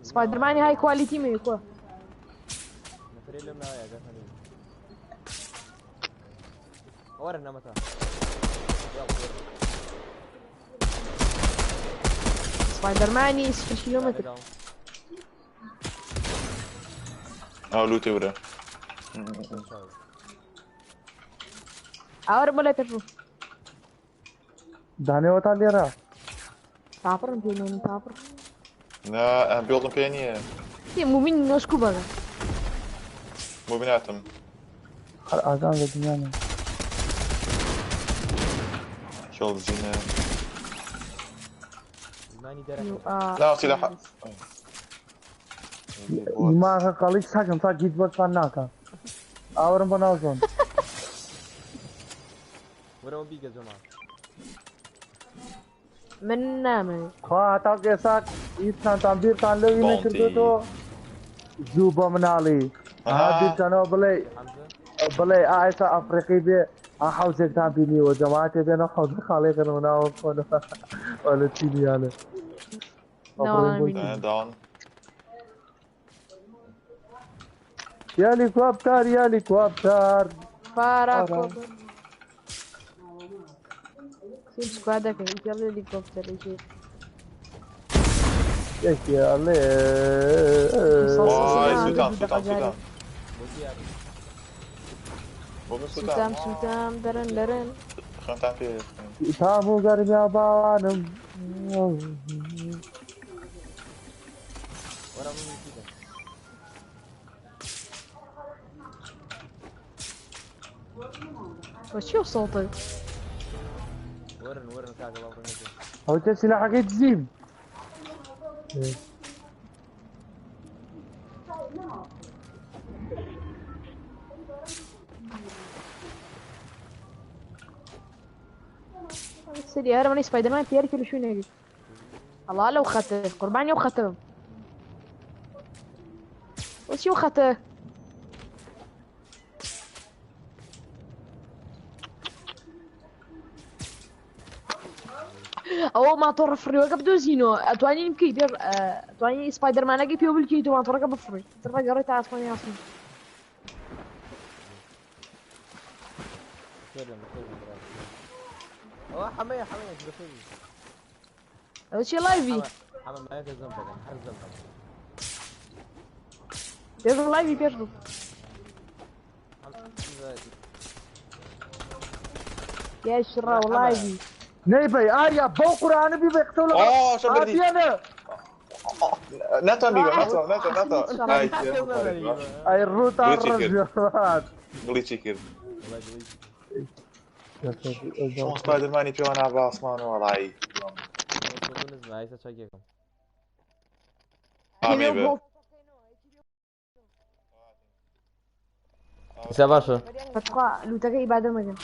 سپایدەرمانی های کوالیتی مێ کووە. سپایدەرمانی 0 کیلۆمەتر. ئەو لوتی ورە. ئاوەرە بۆ لای پێش بوو. دانێوەتا لێرە. تاپڕم پێ نێنی تاپڕ. نا بێڵم پێ نییە. تێ موبین نۆشکو بەگە. موبیناتم. هەر ئاگام لە دنیا نییە. کێڵ زینە. لا سلاح. ئیماغە قەڵی سەگم تا گیت بەرتان ناکە. ئاوەرم بۆ ناو زۆن. من نامەوێ. خوا هەتا ئێستا هیچتانتان بیرتان لەوی نەکردوێتەوە زوو بە مناڵی ها بیرتانەوە بڵێ بڵێ ئا ئێستا ئەفریقی بێ ئا حەوزێکتان بینیوە جەماعەتێ بێنە حەوزە خاڵێکن و ناوە خۆنە لە چینیانە. داون. هێلیکۆپتەر هێلیکۆپتەر. فاراکۆپتەر. سکوادەکە ئیتێڵ هێلیکۆپتەرێکی. یەکێ ئەڵێ وای سوتام سوتام سوتام. بۆ من سوتام. سوتام سوتام دەرن دەرن. خوێنتان پێ. تام و گەرمیا باوانم. بۆچی ئەو سەوتە؟ ئەو تە سلاحەکەی دزیم. سيدي هرم مني سبايدر مان بيار كل شو ناجي. الله لو خطر قرباني وخطر. وشو خطر؟ ئەوە ماتۆڕە فڕیوەکە بدۆزینەوە ئەتوانین بکەی بێ ئەتوانی سپایدەرمانەکەی پێ بلکەیت و ماتۆڕەکە بفڕی تڕە گەڕێت تا ئاسمانی ئاسمان. ئەوە چیە لایڤی؟ پێش لایڤی پێش بوو. یاشڕا لايڤی. نەیبەی ئاریا بەو قورئانە بیبەی قسە لەگەڵ ئا شەبەردی. ئابیەنە. ناتوان بیبە ناتوان ناتوان ناتوان. ئای ئەی ڕووتان گڵیچی کرد. ڕژێت. گڵیچی کرد. چۆن سپایدەرمانی پێوە نابە ئاسمان وەڵایی. ئامێ بێ. ئێستا باشە. بەتخوا لوتەکە ئیبادە مەگەن.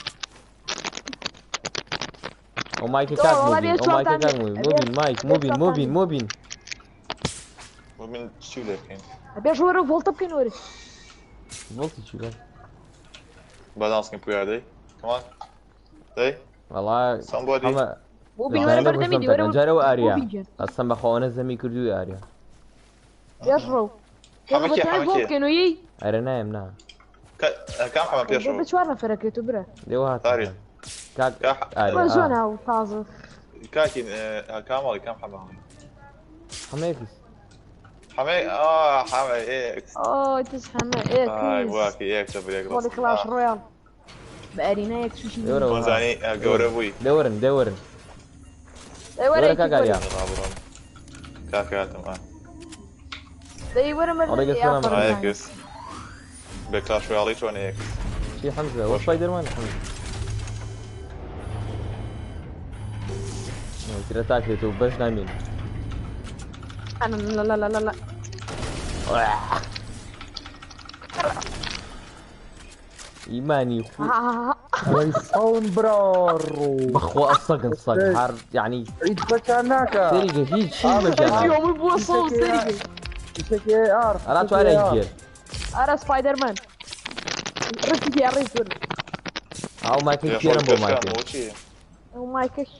ئەو مایکە کاک والله موبین بێ ئەو مایکە چۆنتان کاک موبین موبین مایک موبین موبین موبین. موبین چی لێ بکەین؟ بێژ وەرە ڤۆڵتە بکەین وەرە. ڤۆڵتی چی بە؟ با دانسکن پویا دەی. Come on. دەی. وەڵا Somebody. حەمە موبین وەرە بەردەمی دی وەرە. جارەوە ئاریا. موبین گیان. ئەسەم بەخوا زەمی کردووی ئاریا. بێژ ڕەو. حەمە کێ حەمە ڤۆڵت کێ؟ بکەین و یەی. ئەرە نایم نا. کام حەمە پێشەوە؟ بە چوار نەفەرەکەی تو برا. لێوە هات. ئاریا. کاک ئاریا. وە زۆن هاو تازە. کاکی کامەڵی کام حەمەڵی؟ حەمەیەکیس. حەمەی ئا حەمە ئێکس. ئۆ تس حەمە ئای ئێکس. واکی ئێک تەبرێک خۆڵی کلاش ڕۆیاڵ. بە ئەرینا یەک سوشی. خۆزانی گەورە بووی. دەوەرن دەوەرن. دەی وەرە وەرە کاک ئاریا. ڕابڕۆم. کاکە هاتم ئا. دەی وەرە ئەڵێ سلام ئێکس. بە کلاش ڕۆیاڵی چۆن ئێکس؟ چی حەمزە وە سپایدەرمان حەمزە. ترە تاکرێت و بەش نامین. أنا لا لا لا لا لا. ئیمانی خو ئەی سەون براڕۆ. بەخوا ئەسەگن سەگ هەر یعنی هیچ بەچان ناکە. سەریگە هیچ چی بەجان. يوم بوصل سرقة. شتێکی ئار. ئەرا تو ئاریا گێر. أرى سبايدر مان. رفت يا ريت ئەو مایکە کێرم بۆ مایکە. بۆچی؟ ومايكش.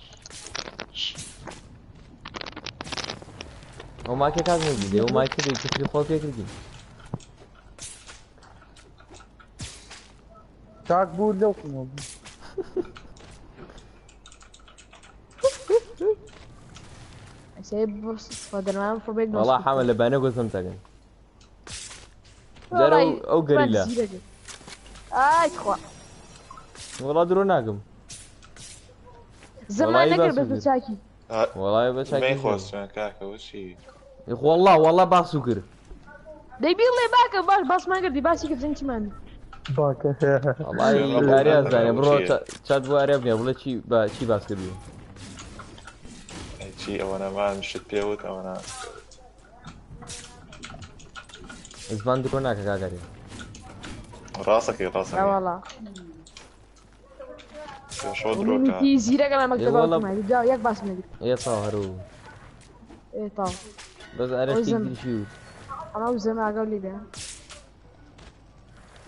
ئەو ماکە کاک نەدیدێ ئەو ماکە بێ کفری خۆ پێکردین. چاک بوو لەو قومە بوو. سايب بص سبايدر مان فبيت. والله حامل لبانه قسم تاكن. جارە ئەو گەریلا. ئای خوا. وەڵا درۆ ناکەم. زمان نەکرد بەس بە چاکی. وەڵای بە چاکی. مەی خۆش کاکە وشی. والله والله باسو کرد. دەی بیڵێ باکە باش باسمان کردی باسی کردن چیمان. باکە. وەڵای ئاریا زانێ بڕۆ چات بۆ ئاریا بنێ بڵێ چی بە چی باس کردی. چی ئەوەنەمان شت پێوت ئەوەنە. زمان درۆ ناکە کاکەری. ڕاستەکەی ڕاستەکەی. والله. شۆ درۆکە. زیرەکە لە مەکتەبە والله. یەک باس نەگرت. ئێ تاو هەرو. ئێ تاو. بەس ئاریا شتێکی تریشی وت. ئەمە و زەمە ئاگاو لێ بێ.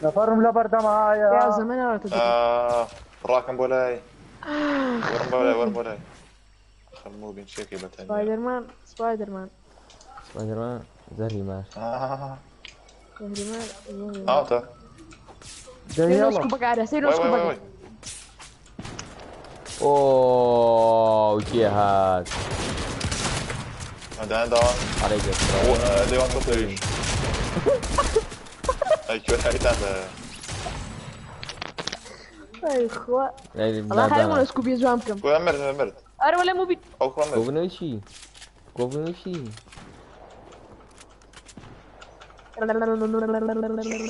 نەفەرم لەبەردەم هایە. یا زەمە ناڕێتە. ڕاکەم بۆ لای. وەرم بۆ لای وەرم بۆ لای. خەموو بین چێکی بەتەنیا. سپایدەرمان سپایدەرمان. سپایدەرمان زەری ماش. زەهری مار. ئاوتە. دەیەڵە. سكوبك على سيرو وای وای وای سكوبك. وای. ئۆ کێ هات؟ دان داوان. ئەرێ گەت. دەیوان تۆ پێویش. ئەی کوێ هەیتان دە. اي خوا. والله خلينا سكوبي زوام كم. کوێ مرد مرد. اره ولا مو بي. ئەو کوڕە مرد. کۆبوونەوەی چی؟ کۆبوونەوەی چی؟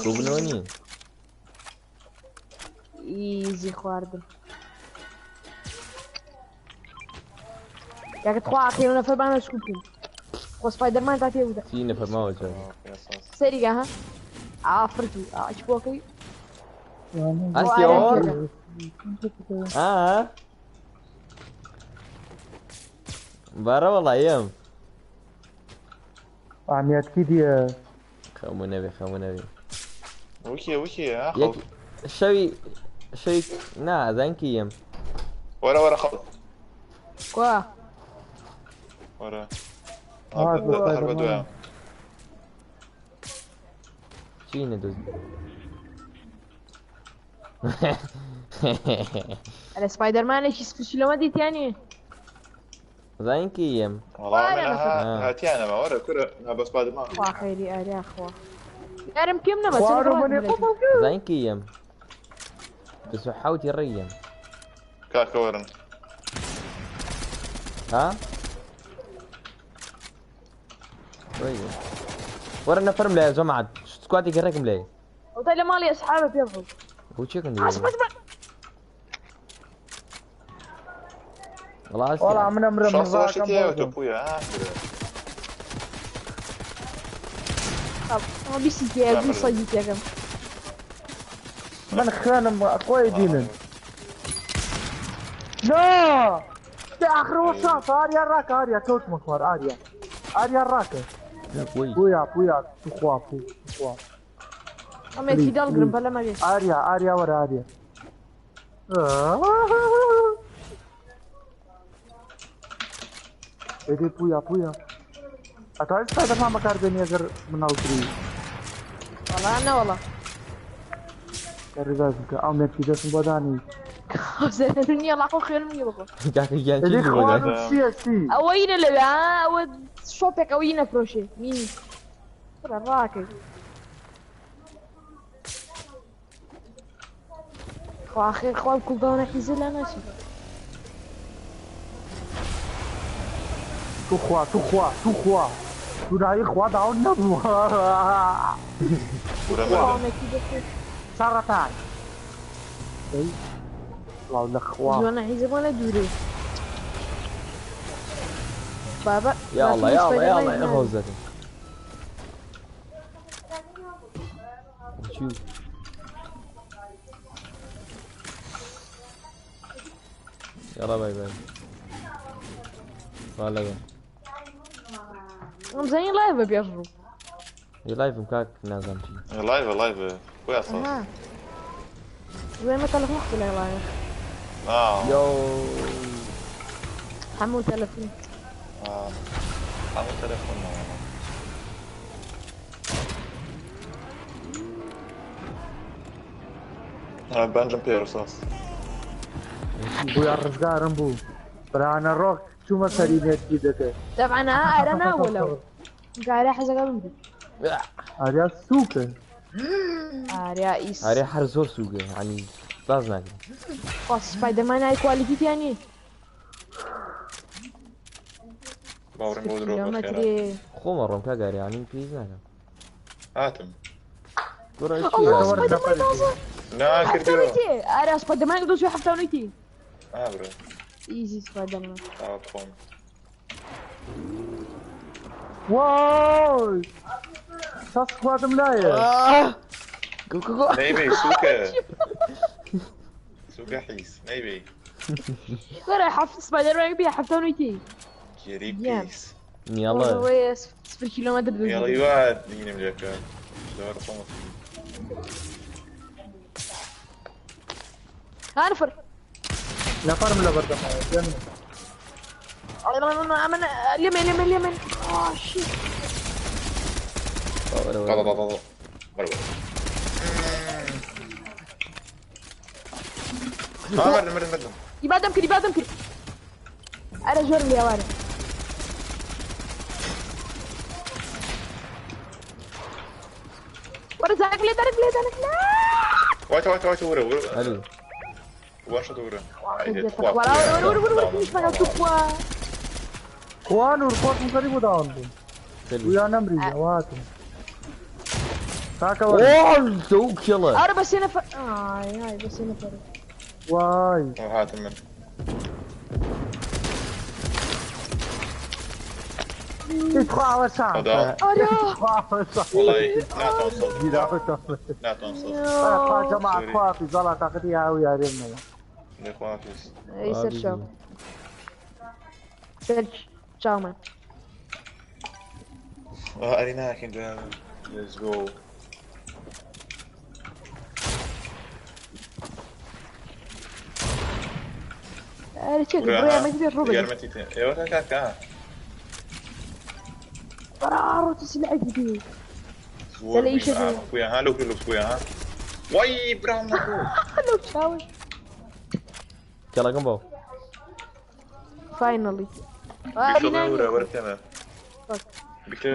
کۆبوونەوە نییە. ايزي خواردن. يا تخوا اخيرا نفر بانا سكوبي. خو سبايدر مان تعطيه ودا. چی نەفەرماوە چۆن؟ سرقة ها. عافرتو عجبوكي. ئەستی ئەوە؟ ئا؟ بارە وەڵا یەم. ئامیەتکی دیە. خەموو نەبێ خەموو نەبێ. وکیە وکیە ها یەک خەڵک. شەوی شەوی نا زانکی یەم. وەرە وەرە خەڵک. كوا. وەرە. هات بۆ هەر بە دوایان. چی نەدۆز؟ على سبايدر مان ايش سبيشال ما دي تاني. زانکی یەم. وەڵا من آه. هاتیانەمە وەرە کورە ها بەس پادمان. خوا خيري اري اخوا. ارم كم نبت. خوارو منی قبڵ کرد. زانکی یەم. بس حاوتی ڕێیەم. کاکە وەرن. ها؟ ڕێیە. وەرە نەفەرم لایە جەماعەت سکواتێکی ڕێکم لایە. وطيب مالي اصحابي بيضرب. بۆ چێکم آه، سبايدر مان. وەڵا وەڵا ئەستی منە مرم شانس ڕاکەم وەشی تێوە تۆ بۆ. پویە ها کورە. طب ما بيسي يا بي صيد يا جماعه. من خوێنم خۆی دینن. نا. آخر وشاف ئاریا ڕاکە ئاریا کەوتمە خوار ئاریا. ئاریا ڕاکە. وی. پویا پویا توخوا پو توخوا. اما في دالجرم بلا ما جيش. ئاریا ئاریا وەرە ئاریا. ئێدی پویا پویا. ئەتوانی سپایدەرمان بەکاربێنی ئەگەر مناڵتری. والله انا والله. ڕێباز بکە ئەو مێرکی دەستم بۆ دانی. زرني الله خو خير مني بخو. کاکە گیان چی ئێدی بۆ خوارد دانی؟ چییە چی؟ اوين اللي او شوبك اوين فروشي مين؟ راكي. خو اخي خو كل دون حزل انا شي. توخوا توخوا توخوا. تو خوا داو نەبوو. کورە مردن. سەڕەتان. ئەی سڵاو لە خوا. زوانا حزب ولا دوري. بابا یا الله یا الله یا الله یا خۆزەکە. چی؟ يلا باي باي. والله مزين لايف بيجرو. لايف مكاك نازم چی. لايڤە لايڤە. کوێ ئەساس؟ اها. زي ما تلف مخت لايف. آه. يو. هەموو تەلەفۆن. هەموو تەلەفۆن ناوە. بەنجم پێ ڕساس. بوویا ڕزگارم بوو. برانە ڕۆک چوومە سەری نێتی دەکەی. طبعا ئارە ولو قاعد حەزەکە بمری. ئاریا سووکە. ئاریا ئیس. ئاریا هەر زۆر سووکە یعنی باز ناکرێ. خوا سپایدەرمان های کوالیتی تیا نییە. باوەڕم بۆ درۆ بخێرا. کیلۆمەترێ. خۆمە ڕۆم کاک ئاریا یعنی پێویست ناکەم. هاتم. گۆڕە ئەوە چییە؟ سپایدەرمان تازە. نا کردەوە. حەفتانەی تێ. ئاریا سپایدەرمان دۆزی حەفتانەی تێ. ئا برۆ. ئیزی سپایدەرمان. ئاوا بخۆم. وای سەد سکوادم لایە. گۆ گۆ گۆ. نەیبەی سووکە. سووکە حیز نەیبەی. وەرە حەفت سپایدەرمان بێ حەفتانەی تێ. گێری گیان. پیس. نیاڵە. ڕۆیە 0 کیلۆمەتر دۆزی. یاڵی وا دینم لێکە. لەوەر خۆم. ها نفر. نەفەرم لەبەر دەمەوە. گەنم. ئەمن اليمين اليمين اليمين. اه شيت. وەرە با وەرە. با با با. بەرە بەرە. آه مردم مردم مردم. يبقى دمكر يبقى دمكر. انا جرم يا وارد. ورا زاك لي دارك لي دارك لا. وایتە وایتە وایتە وەرە وەرە. ئەلو. واشە وەرە. ورا ورا ورا ورا ورا مش بقى تقوى. خوا نور خۆشم سەری بۆ داوم بوو. سەری. بوویا نەمری هاتم. کاکە وەرە. ئۆ زەو کێڵە. ارى بس هنا فر... آه هاي بس هنا فرق. وای هاتم من. خوا ئەوە شانسە. خدا. ارى خوا ئەوە شانسە. والله ناتوان صوت. گیراوە. ناتوان صوت. خوا جەماعەت خوا زەڵا تاقەتی هاو یاریم نەوە. لێخوا حافظ. اي سير شاو سير شاو مان. آه ئەری ناکەین دوێن. Let's go. ارى تشيك بريا ما كبير ربع. یارمەتی تێ. ئێوە کاکە. قرار تسلع جديد. زۆر لە ئیشە آه، خویە ها لەو لەو خویە ها. وای برام نەبوو. لو تشاوي کێڵەکەم بۆ. فاينلي. بیکە وەرە وەرە پێمە. بیکە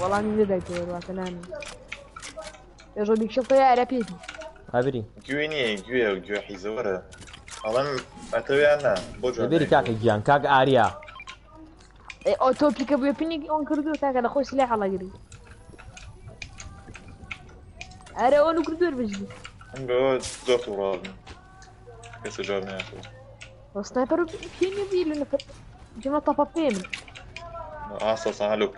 والله اني ندعي والله تنامي. يا ربي شوف يا عربيتي. هابری. گوێ نییە گوێ گوێ حیزە وەرە. ئەڵێم ئەتەوێ نا بۆ جواب لەبێری کاکە گیان کاک ئاریا. ئۆتۆ پیکە بووە پینێک ئۆن کردو کاکە لە خۆی سلاح هەڵەگری. ئەرە ئۆن کردووە بژی. من بەوە زۆر تووڕابم. کەسە جواب نایاتەوە. سنايبر فيني بي لأنه جمع طفى فين. ئاسا سا لوک.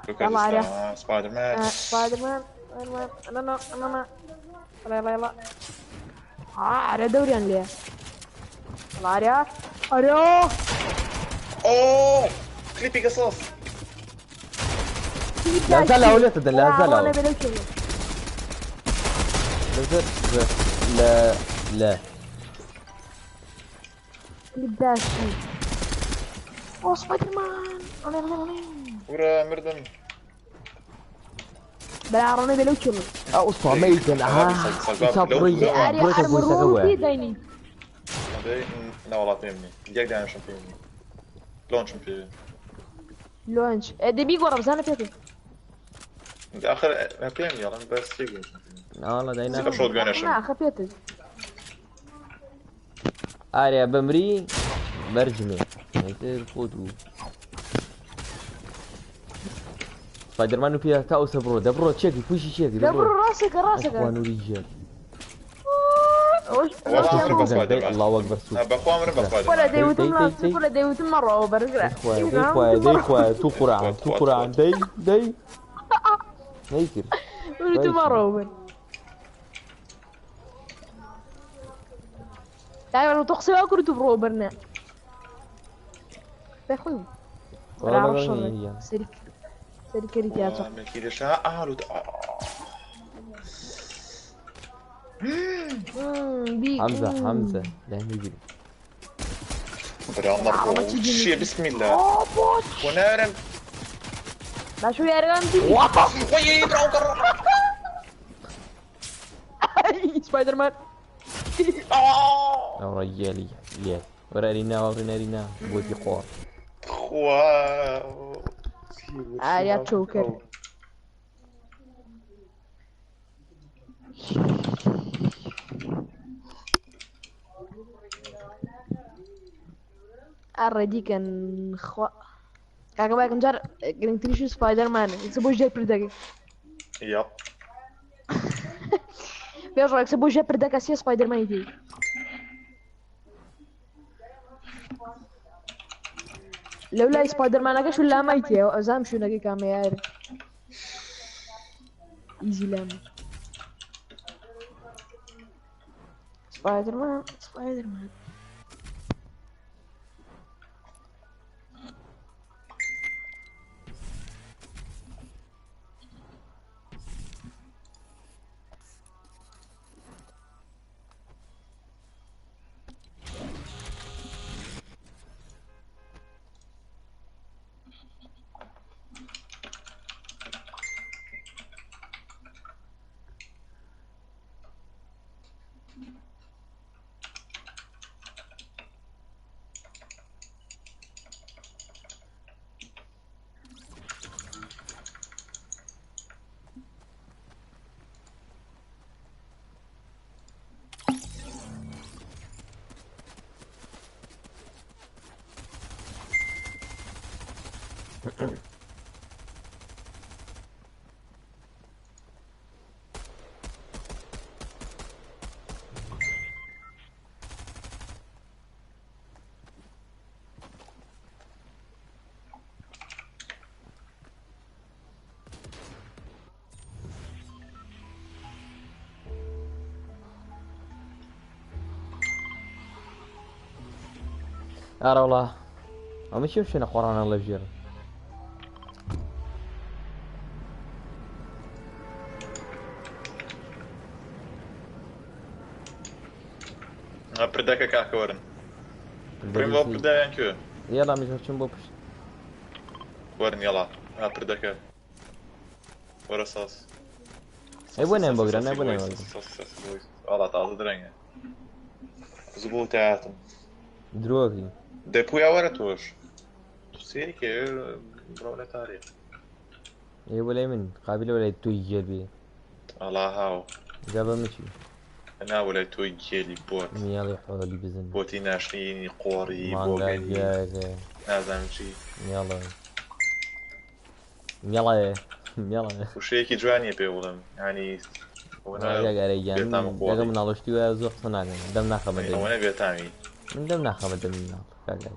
لوک يلا عارف. سبايدر مان. سبايدر مان سبايدر مان انا انا انا انا يلا يلا يلا. على دوري انا ليه. يلا عاريا عاريا. ئۆ کلیپی قەسەس. لا زال أوليت لا زال أول. لەزەر لە لە داشي او سبايدر مان وەرە مردم. بلا روني بلو كيلو. ئەو ئوستا مەیتن ئەها ئیسا بڕی اري بڕێتە بۆیسەکە وایە. ارمروتي دايني. ئەدەی ناوەڵات پێم نییە. یەک دانیشم پێم نییە. لۆنچم پێ. لونش دبي قرب زانه بيتي. آخر پێم نییە ئەڵێم بەس یەک دانیشم پێ نییە. ناوەڵا داینا. سیکە شۆت گوێنەشم. نا خفيتي. ئاریا بمری مەرجمێ. ئیتر خۆت و سپایدەرمان و پێ تا ئەوسە بڕۆ دەبڕۆ چێکی پوشی چێکی دبر دەبڕۆ. راسك راسك. ئەخوا نوری گیان. وش والله آخر بس سبايدر مان. الله أكبر سوق. بەخوا مرم بە سبايدر ولا مان. ديوتم دي- لا دي- دي. ولا ديوتم مرة وبرجع. خوایە دەی خوایە دەی خوایە تو قورعان تو قورعان دەی دەی نەیکرد. وديوتم مرة وبر. دايما لو تقصي اكل تبرو برنا. يا خوي. ولا والله عرفش گیان. سريك سريك ريتي آه، ملکی دەشا ئالوت. بي حەمزە حەمزە لای نەگیری. بەرامبەر چییە بسم الله ونارم باشو یاریگان وەی براو گەڕ سپایدەرمان ئەو ڕێگەلی لێ وەرە ئەرینا وەڕین ئەرینا بۆتی قۆڕ خوا ئاریا چۆکەر ئەڕێدیکەن خوا کاکە با یەکەم جار گرنگتریشی سپایدەرمانە ئێستا بۆ ژێر پردەکەی یا پێش ڕێکسە بۆ ژێر پردەکە سێ سپایدەرمانی تێی لەو لای سپایدەرمانەکەش و لامای تێ ئەزام شوێنەکەی کامەیە ئیزی لامە سپایدەرمان سپایدەرمان ئارە وڵا ئەمە چیم شوێنە قۆڕانە لە ژێر پردەکە کاکە وەرن بڕین بۆ پردایان کوێ یاڵا میش چم بۆ پشت وەرن یاڵا ها پردەکە وەرە ساز ئەی بۆ نێم بگرە نە بۆ نێم بگرە وەڵا تازە درەنگە زوو بۆ تااتم درۆگی دەپویا وەرە تۆش تو سێری کە بڕۆ لە تاریخ ئێ وەلای من قابلە وەلای تۆی گێل بێ ئەڵا هاو جا بە من چی نا وەلای تۆی گێلی بۆت میاڵی حۆلی بزن بۆتی ناشرینی قۆڕی مانگا بۆگەنی گیاگە نازانم چی میاڵە میاڵە میاڵە وشەیەکی جوانیە پێ بڵێم ینی گارە گیان بێتام لەگە قۆڕی مناڵشتی وایە زۆر قسە ناکەم دەم ناخەمە دەمی ئەوەنە بێتامی من دەم ناخەمە دەمی مناڵ کاکە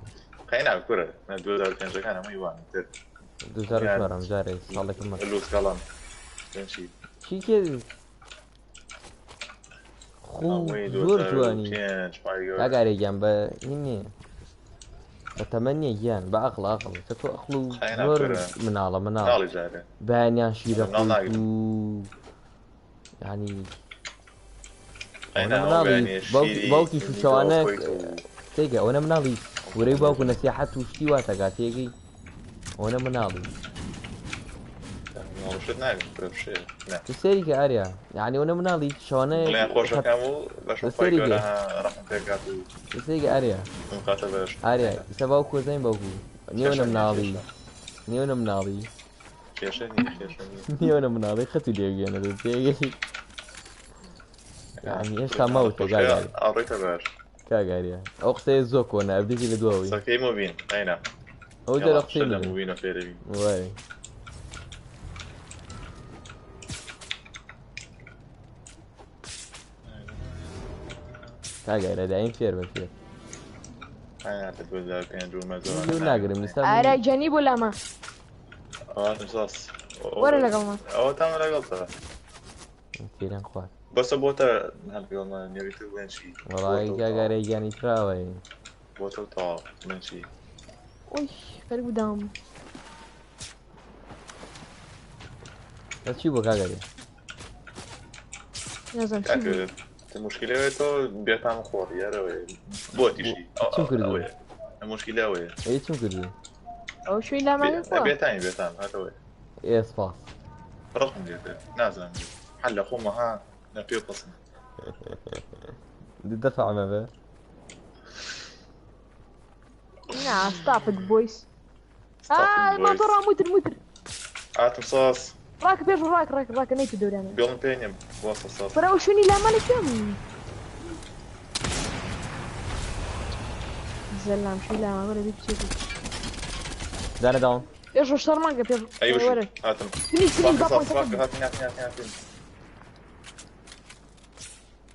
قەینا کورە نە 2005ەکان هەمووی وان تر 2004 م جارێ ساڵێکم مە لوتکەڵم چی چی کرد خو هەمووی زۆر جوانی 2005 مای گەورە. کاگارێ گیان بە هین نییە بە تەمەن نییە گیان بە ئەقڵ ئەقڵ کە تۆ ئەقڵ و خەینا زۆر کورە. مناڵە مناڵ مناڵی جارێ بەیانیان شیرە مناڵ خۆیت ناگرم. و یعنی قەینا ئەوەنە ئەو مناڵی بەیانیە شیری باوکی نیگەوە شوشەوانە خۆیت و تێگە ئەوەنە مناڵی ورەی باوک و نەسیحەت و شتی واتەکا تێگەی ئەوەنە مناڵی مناڵشت ناگرم کورە بشێ نا تو سەیری کە ئاریا یعنی ئەوەنە مناڵی شەوانە دڵیان خۆشەکەم و بەشم خۆی سەیری گەورە کە ڕەحم پێکات و سەیری کە ئاریا بمخاتە بەش ئاریا ئیستا باوک کۆزەین باوکو نیوەنە کێشە نییە مناڵی کێشە نیوەنە مناڵی کێشە نییە کێشە نییە نیوەنە مناڵی خەتی لێگەێنە تێگەی یعنی هێشتا ماوتە خۆشە گاگاری ئاڕۆیتە باش کاگاریا ئەو قسەیە زۆر کۆنە ئەبدێکی لە دواوەی قسەکەی مبین ئەینا ئەو يلا جارە قسەی شلة منە مبینە فێرەبی وای کاگارە دایم فێر بە فێر ئەینا لە 2005 و من مەزەوانە لێو ناگرم ناگرم ئێستا من ئارا گیانی بۆ لامە ئەواتم ساس وەرە لەگەڵمان ئەوە تامە لەگەڵتە تیران خوارد بەسە بۆتە هەلگەڵمە نێویتر بڵێن چی وەڵی بۆتە و تەواو کاگارە گیانی تراوەی بۆتە و تەواو بڵێن چی ئۆی خەریک بدام بەس چی بۆ کاگارێ نازانم چی بوو کاکە مشکلەوەی تۆ بێتام خۆڕ یارەوەی بۆتیشی چیم کردووە ئەوەیە. المشكلة وين ئەی چم کردی؟ ئەو شوێی لامانە خوا بيتاني بيتان هذا وين ئێ سپاس. رقم ديت نازل حل خوما ها نبي قسم دفع ما بێ. نا ستاپ ات بۆیس. ماتۆڕا موتر موتر. هاتم صاص ڕاک پێش ڕاک ڕاک ڕاکە نەیتە دەوریانە. بيڵم پێ نییە واسە صاص. فرە ئەو شوێنی لامانە کوێم؟ زەلام شوێی لامان وەرە بی بچێت. دانە داون. پێش شەڕ مانگە پێش ئەی وەرە. هاتم. فنیش فنیش با صاص پۆینتەکە صاص هاتین هاتین هاتین هاتین.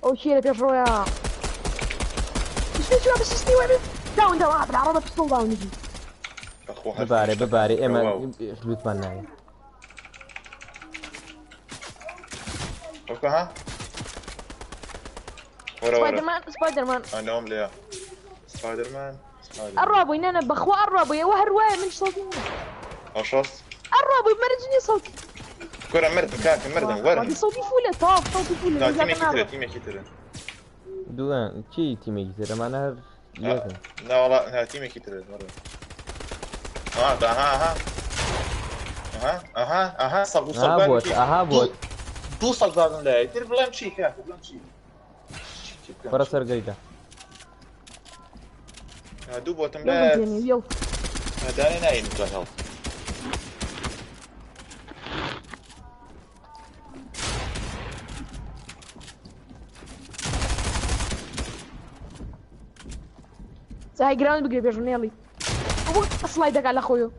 ئەو کێ لە پێش ڕۆیە؟ شوێ شوێ بسستی وەرە. داون داون بالعربة بستۆڵ داون نجی. بەخوا ببارێ ببارێ ئێمە لوتمان ناوێ. اوكي ها ورا ورا سبايدر مان سبايدر مان انا هم ليا سبايدر مان سبايدر مان الرابوي نانا بخوا الرابوي وهرواية من صوتي اشخاص الرابوي مرجني صوتي كرة مردم كاك مردم ورم صوتي فولة طاف صوتي فولة لا تيمي كتير تيمي كتير دووان چی تیمێکی ترە؟ ئەمانە هەر یەکن. لا والله لا تيمي كتير مرة اه اها اها اها اها اها صار ئەها صار بۆت ئەها بۆت. دو صار لازم لا يدير بلا مشي كاك بلا مشي وەرە سەر گەریدا. دوو بۆتم يلا لا يلا داني نايم هيلث هاي جراوند بگرێ پێش نێڵی سڵای دەکا لە خۆیۆ.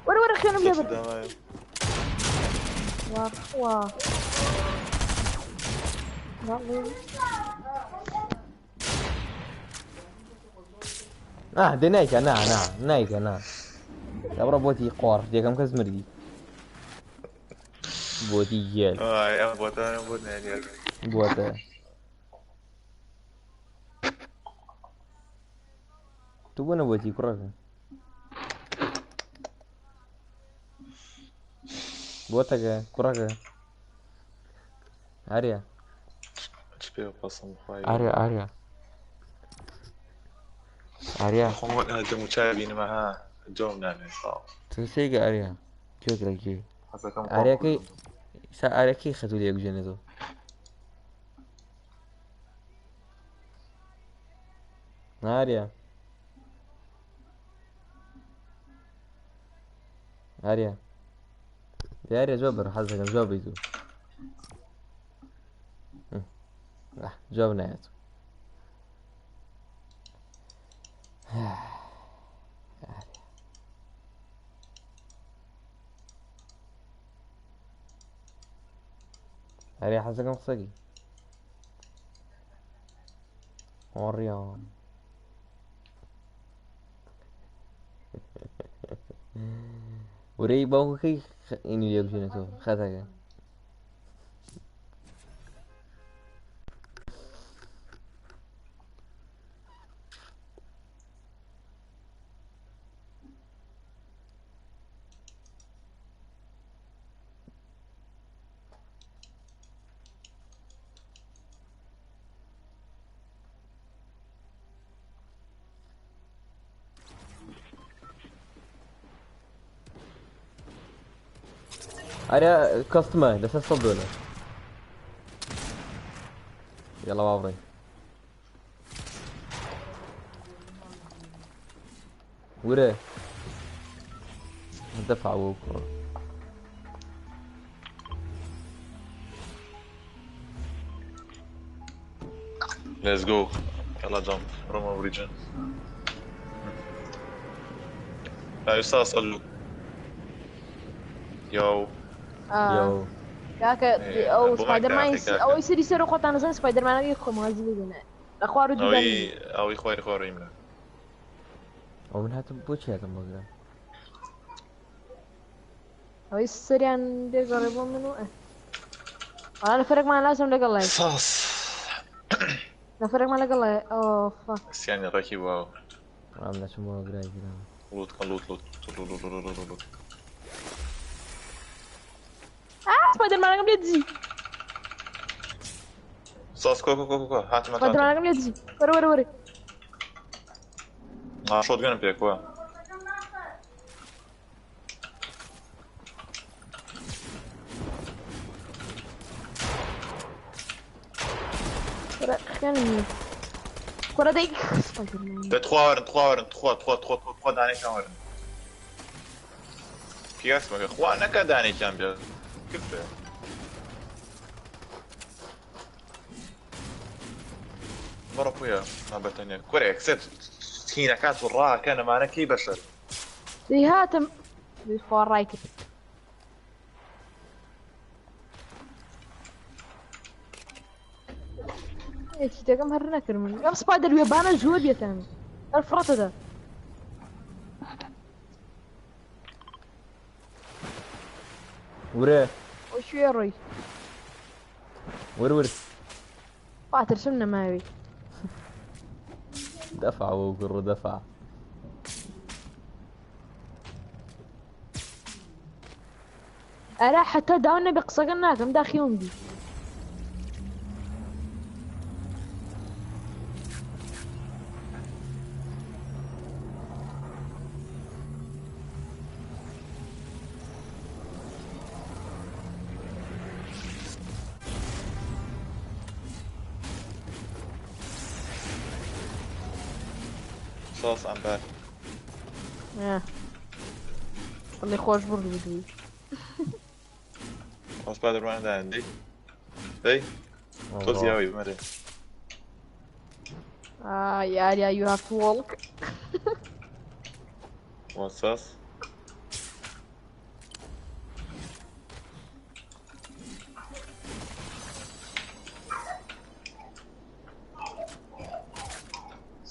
وەرە وەرە خوێنم لێ بەر. وا ئاه دێ نایکە نا نا نایکە نا. دەبڕە بۆتی قۆڕ یەکەم کەس مردی. بۆتی گێل. ئای ئەم بۆتە ئەم بۆت نێنیە. بۆتە. تو بۆ نەبۆتی کوڕەکە؟ بۆتەکە کوڕەکە. ئاریا. چ پێ پەسم خوای. ئاریا ئاریا. ئاریا. خۆم دەموچای بینمە ها جۆم نامێ ساڵ. تۆ سێگە ئاریا. کوێ کرا کوێ؟ حەزەکەم خۆم ئاریاکەی بکوژم. سا ئاریاکەی خەتوو لێ بژێنێتەوە. ئاریا. ئاریا. ئاریا جواب بەرە حەز دەکەم جواب بیت. جواب نایەت. ئاریا حەز دەکەم قسەکی. ئۆریان. ورەی باوکەکەی ئینی لێ بژێنێتەوە خەتەکە. ئاریا کەستمە لەسەر 100 دۆلار. یاڵا با بڕۆین. ورە دەفع بۆ کوڕە. Let's go. يلا jump. روما وريجن. لا يستاذ ألو. يو. یۆ. کاکە ئەو بۆ سپایدەرمان مایک کاکە. ئەوەی سەری سەر خۆتان نەزان سپایدەرمانەکەی خۆم وازی لێ لە خوار و دوودانی. ئەوی ئەوی خواری خواری منە. ئەو من هاتم بۆچی هاتم بۆ گرام؟ ئەوەی سەریان لێگەڕێ بۆ من و ئەڵا نەفەرێکمان لازم لەگەڵ لای. ساس. نەفەرێکمان لەگەڵ لای. ئۆ فاک. سیانی ڕێکی واو. ئەم نەچم بۆ گرای گرام. لوت کە لوت لوت لوت لوت لوت لوت لوت. سپایدەرمانەکەم لێ دزی. ساس کۆ کۆ کۆ کۆ هاتم هاتم سپایدەرمانەکەم لێ دزی. وەرە وەرە وەرە. شۆتگەنم پێکوە. وەرە خوێنم نییە. وەرە دەی سپایدەرمان. دە تخوا وەرن تخوا وەرن تخوا تخوا تخوا تخوا تخوا دانێکیان وەرن. پیاس مەکە خوا نەکە دانێکیان بێ. کفرە. بڕۆ پویا ما بەتەنیا کورە یەکسەر تینەکات و ڕاکەن ئەمانە کەی بەشەر. دەی هاتم. دەی خوا ڕای کرد. یەکیتەکەم هەر نەکرد من. ئەم سپایدەر وێبانە زۆر بێتەن. هەر فڕەتەدە. ورە ئەو کوێ ڕۆی؟ ور ور. وا ترسم نەماوی. دەفع و گوڕ دەفع. ئەرا حتا داو نەبێ قسەکە ناکەم داخیوم بی. ساس I'm back. دڵی خۆش بڕ بوو. خوا سپایدەرمان دانێن دەی دەی تۆ زیاوی بمەرێ. Ah, yeah, yeah, you have to walk. What's us?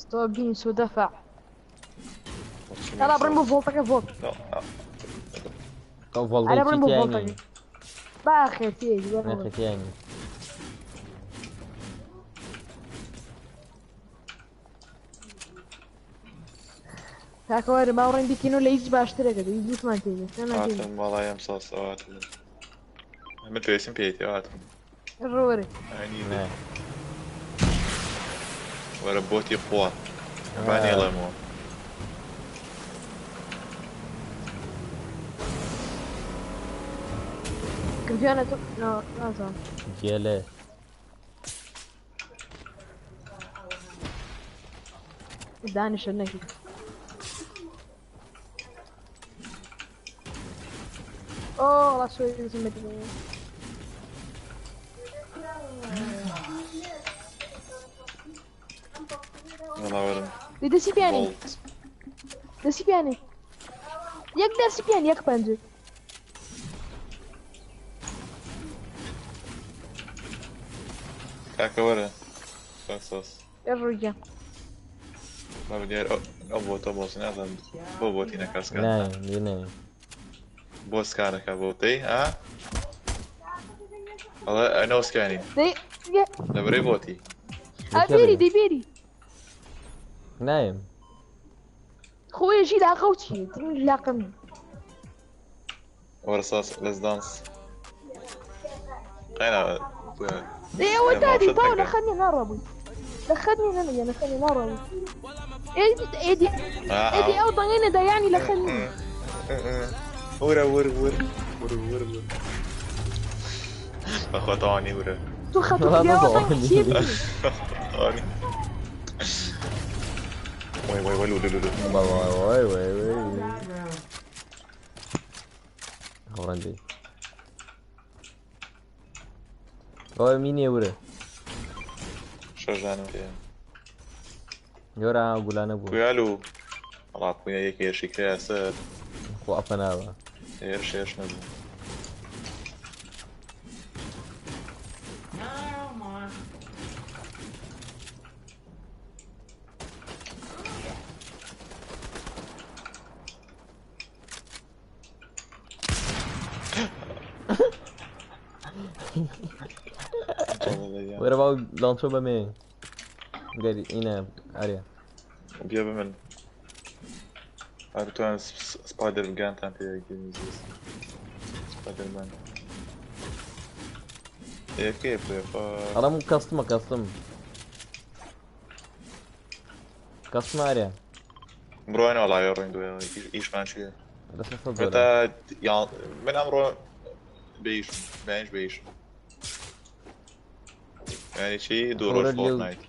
Stop being so دفع. يلا برن بو فولتك فولت. ئەو أنا ڤۆڵدەی برن بو تیانی فولتك. باخر تيجي. ناخێ تیانی. کاکە وەرە باوەڕین بیکەین و لە هیچ باشترەکە هیچ دووشمان تێنێ. هاتم وەڵای ئەم ساس ئەو هاتم. من پێویستم پێیەتی ئەو هاتم. ڕۆرە. I need نە. it. وەرە بۆتی قووە. با نێڵێمەوە. کردیانە تۆ نازانم. گێلێ. دانیشە نەکرد. Oh, la sua وەڵا وەرن. دەسی پیانی. Bolt. دەسی پیانی. یەک دەسی پیانی یەک پەنجە. کاکە وەرە. ساس. ڕوویە. با دیار ئەو بۆتە بۆس نازانم بۆ بۆتی نەکاسکە. نایم لێ نایم. بۆ سکانەکە بۆتەی ئا؟ ئەڵێ ئەنەوە سکانی. دەی لەبەرەی بۆتی. ئەبێری دەبێری. نایم. خۆی ژی لاقە و چیە؟ من لاقەم نییە. وەرە ساس let's dance. قەینا دەی ئەوە ئێ، دادی ماوشت باو نەکرد. لە خەنی ناڕابووی. لە خەنی نەنە لە خەنی ناڕابووی. ئێدی ئێدی ئێدی ئەو دەنگەی نەدا یانی لە خەنی. ورە ور ور ور ور ور. بەخوا تەوانی ورە. تو خەتو والله پیاوە بابا. دەنگ چیە بینی؟ تەوانی. وای وای وای لو لو لو. بابا وای وای وای. خبرندی. ئەوە مینێ ورە. شەژانم پێ. گەورە گولانە بوو. پویالو. وەڵا پویا یەک هێرشی کرایە سەر. خۆ ئەپەناوە. هێرش هێرش نەبوو. وەرە باو لانچۆ بەمێ. گەری ئینە ئاریا. بیا بە من. ئەرتوان سپایدەر گانتان پێ سپایدەرمان. AFK بووە ئەڵێم کەستمە کەستم کەستمە ئەرێ بڕۆین وەڵا ڕۆین دوێ ئیشمان چییە لەسەر سەد دۆلار تا من ئەمڕۆ بێیشم بەینش بێیشم یعنی چی دوو ڕۆژ وەرە لێو فۆرتنایت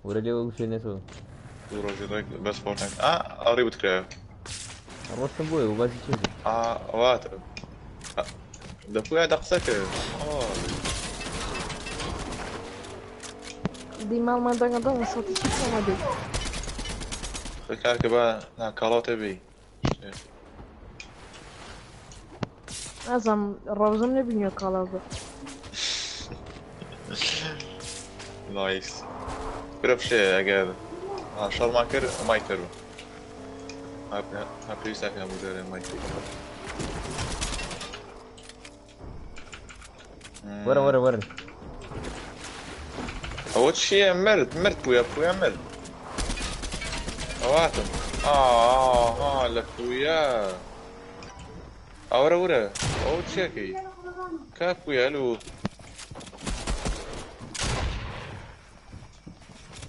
وەرە لێو بشێنێتەوە دوو ڕۆژی ڕێک بەس فۆرتنایت ئا ئەڕی بتکرایە ڕۆشتم بۆیە و باسی چی بوو ئا وات دەپویا دە قسە کرد دی ماڵمان دەنگە دەنگە سەتی چی بکەمە دێ کاکە با نا کاڵاتە بی نازانم ڕەوزم نەبینیوە کاڵاو بێ نایس برە بشێ ئەگەر شەڕمان کرد مای کەرو ها پێویست ناکە هەموو جارێ مای کرد. وەرە وەرە وەرن ئەوە چییە مرد مرد پویا پویا مرد ئەواتم ئا لە پویا ئەوەرە ورە ئەو چیەکەی کا پویا لو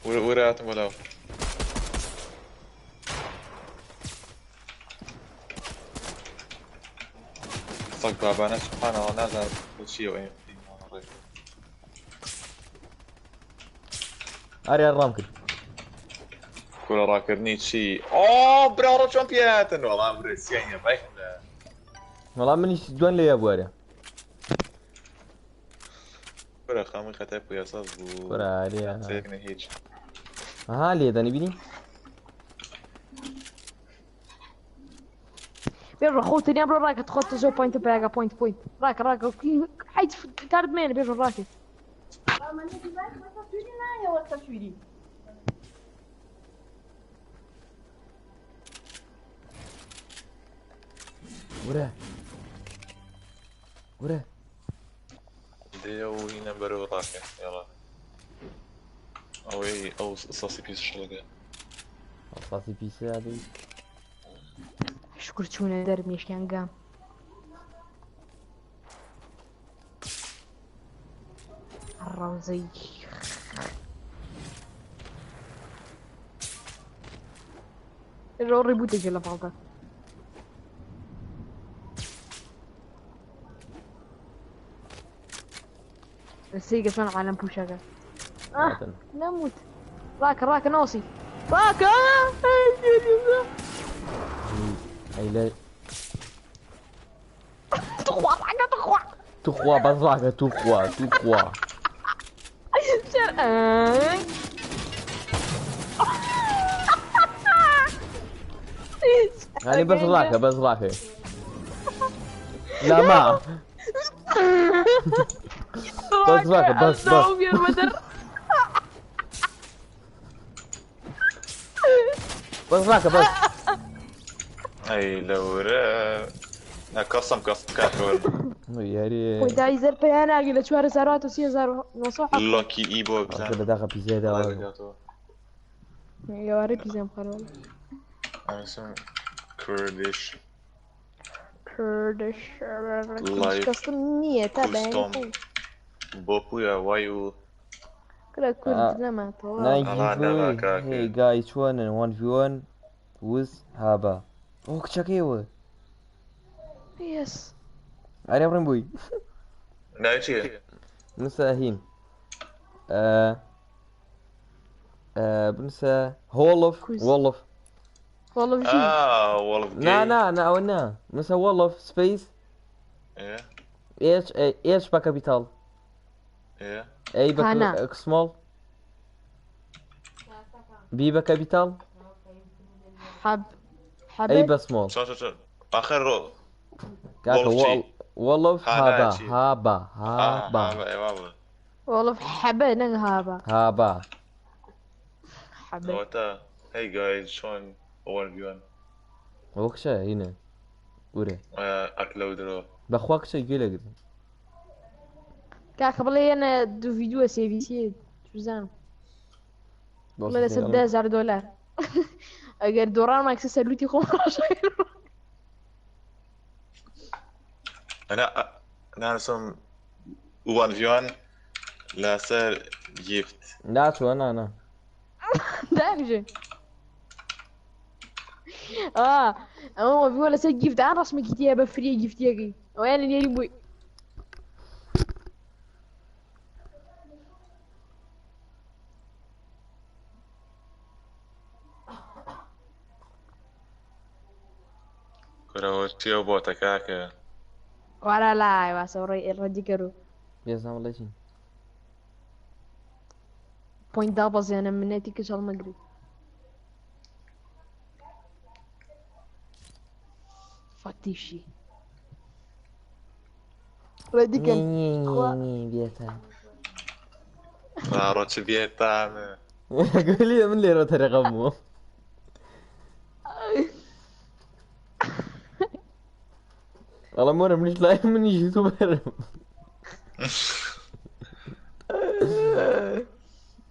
ورە ورە هاتم بەلاو سەگ بابانە سبحان الله نازانم چییە ئەو ئەرێ ڕام کرد کورە ڕاکردنی چی ئۆ براڕۆ چۆن پێهاتن وەڵام برسیانە بایخم لە وەڵام منیش دوان لێ بوو ئەرێ کورە خامووی خەتای پویاساز بوو کورە ئەرێ سێکنە هیچ ها لێدەنی بینی بێژە خۆ تەنیا بڕۆ ڕاکە خۆت زۆر پوینت پیاگە پوینت پوینت ڕاکە ڕاکە حیت کارت مێنە بێژە ڕاکە ورە ورە دێ و هینە بەرەو ڕاکە یاڵا ئەوەی ئەو ساسی پیس شڵەکە ساسی پیسە ئەدەی شکر چوونە دەرمێشیان گام ڕەوزەی ڕۆڕی بوتێکی لە پاڵدا سيجا شلون عالم بوشاكا آه نموت راك راك نوصي راك ئەی لە تخوا راك تخوا توخوا بەس ڕاکە توخوا توخوا شر يعني بس ڕاکە بەس ڕاکە لا ما بس راكب، بس، بس. بەس ڕاکە بەس ئەی لەورە نا کەسم کەسم کاکە یاری وەدای زەر پیا ناگی لە 4000 و 3900 لاکی ئی بۆ بزان لە داخە پیسێدا ئێوارە پیزەم خەرەوە ئەمسم کوردیش کوردش Life کەسم نییە تا custom. بەیانی بۆ پویا وای و کرا کورد آه. نەماتەوە ئەڵا نەما کاکە. هی گای چۆنن 1v1 وز هابا ئەو کچەکەیەوە یس ئەرێ بڕین بووی ناوی چییە بنووسە هین بنووسە هۆڵف کوز. وۆڵف وەڵە ژی ئا وەڵف نا نا نا ئەوە نا بنووسە وۆڵف سپەیس ئێ ئێچ ئێچ بە کەپیتاڵ ئێ ئەی بە هانا. سمۆڵ بی بە کەپیتاڵ حەب ئەی حەبێ بە سمۆڵ چۆن چۆن چۆن ئاخر ڕۆ کاکە وۆڵف چی؟ وۆڵف هانا هابا چی؟ هابا ئا هابا هابا ئێ وا بوو وەڵە حەبێ نەک هابە هابا حەبێ ئەوەتا هەی گایز چۆن 1v1 ئەوە کچە هینە ورە ئەک لەو درۆ بەخوا کچە گوێ لەگرن کاکە بڵێ یەنە دوو ڤیدیۆ سێڤیسیە چزانم بڵێ لەسەر 10000 دلار ئەگەر دۆڕان ماکسە سەلوتی خۆم ڕاشەکەم. أنا أنا نسم وان ڤیوان لەسەر gift. ناچوە نا نا. دانیشن. ئا ئەوە بووە لەسەر gift ئا ڕسمێکی تیا بە free gift ەکەی ئەویان لە نێری بووی. کورەوە چیەوە بۆتە کاکە؟ وارا لای واسە ڕێدیکەرو. بێزان وڵێ چین. پۆینت دابەزێنە منەتی کچ هەڵمەگری. Fuck this shit. ڕێدیکەن. بێتە. ڕۆ چ بێتامە. گولی من لێرە تەرەقەم بووە. وەڵام وەرە منیش لای منیش یوتوبەرم.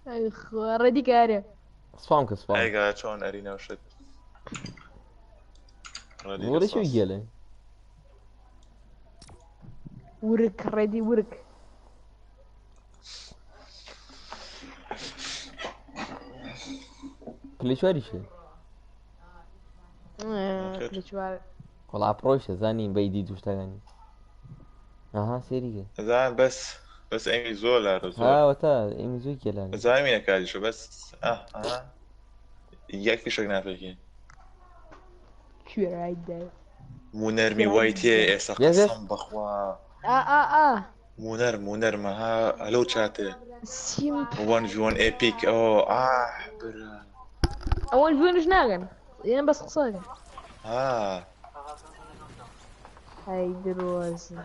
ئەی خوا ڕێدیکارە. سپام کە سپام. ئەیگا چۆن ئەرینە و شت. وەرە چۆ گێلێ؟ ورک ڕێدی ورک. پلەی چواریشە. پلەی چوار. وەڵا پڕۆیشە زانی بەیدی دوو شتەکانی. ئەها سێری کرد. زان بەس بەس ئەمی زۆر لارە زۆر. ها وەتا ئەمی زۆر گێلانی. زامی نەکاریشە بەس ئاه ئاه یەک فیشەک ناپێکی. کوێرای دای. مونەرمی وای تێ ئێستا یەس یەس. قەسەم بەخوا. ئا ئا ئا. مونەر مونەرمە ها هەلۆ چاتێ. سیمپ. 1v1 ئێپیک ئۆ ئاه برا. ئەوەن ڤیونش ناگەن. یان بەس قسەکەن. ها هەی درۆزن.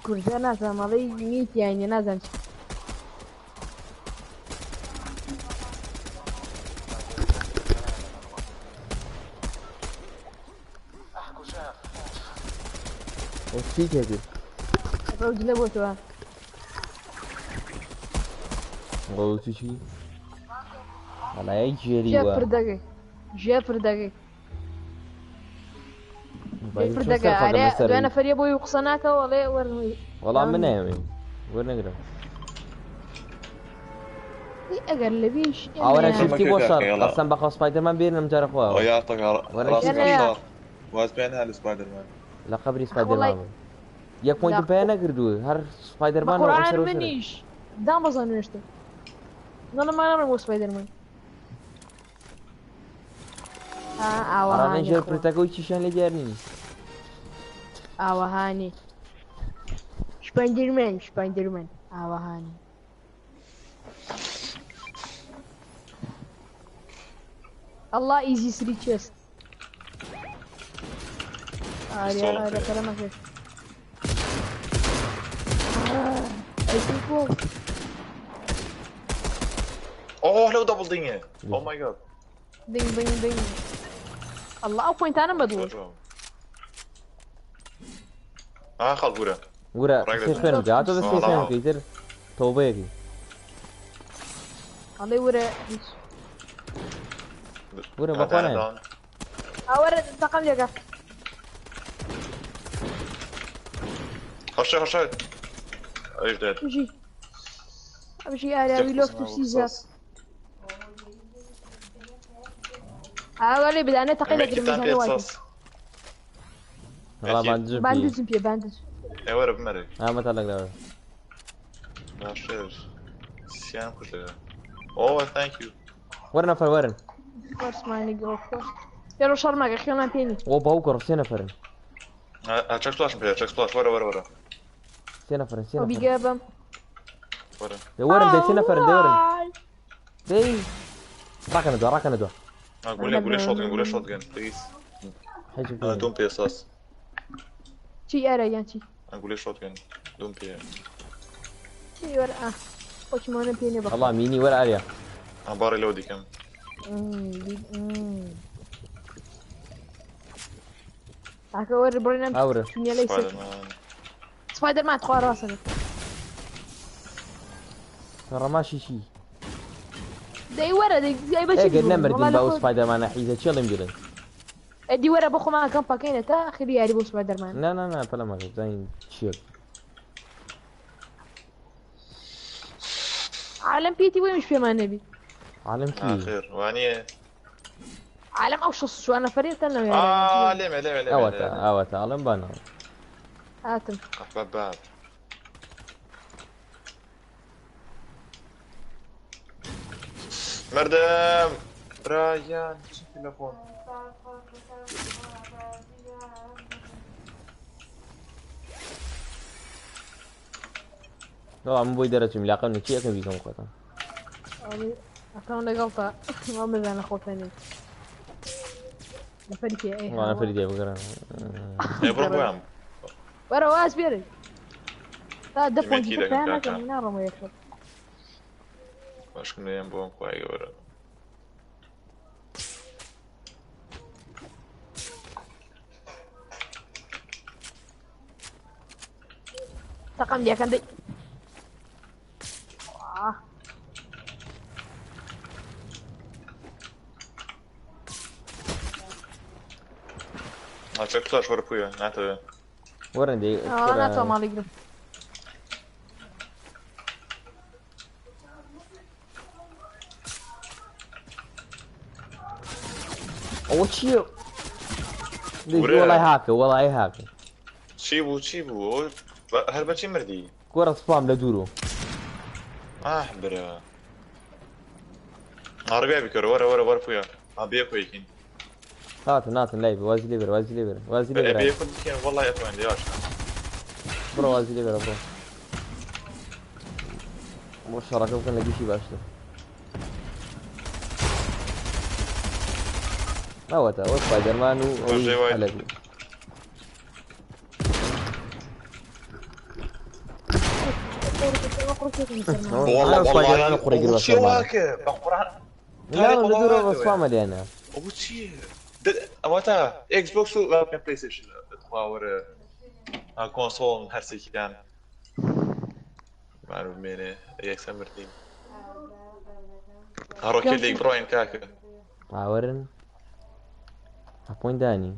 کوردە نازانم ئەڵێی میتیان نازانم چی. چی تێکرد؟ ڕەوج لە بۆتەوە. وەڵا چی چی؟ وەڵا یەک گێری ژێ وە. پردەکەی. ژێ پردەکەی. باید چۆن پردەکە سەرخەکەم ئەرێ لەسەر دوای نەفەریە بۆی و قسە ناکەوە ئەڵێ وەرن وەڵا من نایەوێ وەرنەگرم. ئەگەر لەبیش ئاوەرە ئێمەیان شفتی بۆ شەڕ يلا. قەسەم بەخوا سپایدەرمان بێنم جارە ئەو خواوە. یاقەکە وەرە ڕاستەکە يلا. شەڕ. واز بێنە لە سپایدەرمان. لە قەبری والله. سپایدەرمان بوو. یەک پۆینتم لا. پێ نەکردووە هەر سپایدەرمان و بەقورئان سەر و سەر. منیش دامەزان نوێشتە. نەڵە ناڕۆم بۆ سپایدەرمان. ئا ئەڕانە ئاوەهانی ژێر خوا. پرتەکە و چیشیان لێ دیار نین. ئاوەهانی. سپایدەرمان سپایدەرمان ئاوەهانی. الله easy three chest. ئاریا Pistola ئاریا پێ. پەلەمەکە. ئەی بۆ ئۆ لەو double دینگێ. Oh my god. دینگ دینگ دینگ. الله ئەو point انە بەدڵ. ئا خەڵک ورە. ورە ڕێک سێ دەکەم. خوێن بکە هاتۆ بە سێ وەڵا. خوێن بکە ئیتر تەوبەیەکی. ئەڵێ ورە هیچ. ورە بەخوا دانە نایە. down. ئاوەرە تەقەم لێکە. هەشتای هەشتای. ئەویش دێت. بژی. بژی ئاریا وی لۆف تو سیزار. ئاوەرێ بدانە تەقی لە مێکیتان درمزانە پێ وای. ساس. وەڵا باندجم پێ. باندجم پێ باندج. ئێ وەرە بمەرێ. ئامەتا لەگەڵ. باشتر. سیان کوش دەکا. Oh, thank you. وەرە نەفەر وەرن. Of course my nigga of course. یاڕۆ شەڕ ماگە خێڵان پێنی. وە باوکە ڕۆ سێ نەفەرن. چەک سپلاشم پێ چەک سپلاش وەرە وەرە وەرە. سێ نەفەرن سێ ئەو نەفەرن. بیگە بەم. وەرە. دەی وەرن دەی سێ نەفەرن دەی وەرن. ئاوای. دەی ڕاکەنە دوا ڕاکەنە دوا. گولێ گولێ shotgun گولێ shotgun please. حیچم پێ نییە. دوم پێ ساس. چی ئارا یان چی؟ گولێ shotgun دوم پێ. چی وەرە ئا. خۆشمانە پێ نییە بەخوا. وەڵا مینی وەرە ئاریا. بارێ لەوە دیکەم. کاکە وەرە بڕێنم ئاورە. چونیە لەی سەر. سپایدەرمان. سپایدەرمان تخوا ڕاستە. ڕەماشی چی؟ دەی وەرە دەی ئەی بەچی ئەگەر نەمردین بە ئەو سپایدەرمانە حیزە چێڵیم گرن. ئەدی وەرە بۆ خۆمان کەم پەکەینە تا ئاخری یاری بۆ سپایدەرمان. نا نا نا پەلە مەکە بزانین چییە. عالم پێیتی بۆ ئێمەش پێمان نەبی. عالم کی؟ ئاخر وانییە. عالم ئەو 64 نەفەرێتە لەو آه یاریانە. لێمە لێمە لێمە ئەوەتە لێمە. ئەوەتە ئەڵێم بانەوە. هاتم. قەحبە باب. مردم براگیان چی تەلەفۆن؟ وەڵا من بۆی دەرەچم لاقەم نیە چی ئەکەم بیکەم خۆتان. ئەکەم لەگەڵتا وا مەزانە خۆتەنی. نەفەری تێ ئەی وەڵا نەفەری دێ بگەڕێن. ئێ بڕۆ بۆیان. وەرە واز بێرن. تا دە ئێمە پۆینتی کی تر دەکەم پەیا کاکە؟ ناکەم ناڕۆمە یەکەم. باشکم لێم بۆم خوای گەورە. تەقەم لەکەن دەی. ئا چەک فلاش وەرە پویە ناتەوێ. وەرن دەی ئا ناتوانم ماڵی گرم. ئەوە چییە؟ دەی ورە. وەڵای هاکە وەڵای هاکە. چی بوو چی بوو؟ ئەوە هەر بەچی مردی؟ کۆرە سپام لە دوورۆ. ئاه برا. ئاڕبیا بکەرە وەرە وەرە وەرە پویە. ئا بێ خۆیکین. هاتن هاتن لای بێ وازی لێ بەرە وازی لێ بەرە وازی لێ بەرە. بێ خۆ بکەین وەڵای ئەتوانین لێ باشە. بڕۆ وازی لێ بەرە بڕۆ. بۆ شەڕەکە بکەن لە گشتی باشتر. ئەوەتە ئەوە سپایدەرمان و ئەوی ڕۆژێ وای. حەلەبی. والله أنا سبايدر مان قڕی گرۆ چی سەرمان. واکە بە قورئان لا لە دوورەوە سپامە لێنە. ئەوە چییە؟ ئەوەتا ئێکس بۆکس و پلەیستەیشن تخوا وەرە کۆنسۆڵ هەرسێکیان مان بمێنێ یەکسەر مردین. ڕۆکێت لیگ بڕۆین کاکە. ئاوەرن. پۆینت دانی.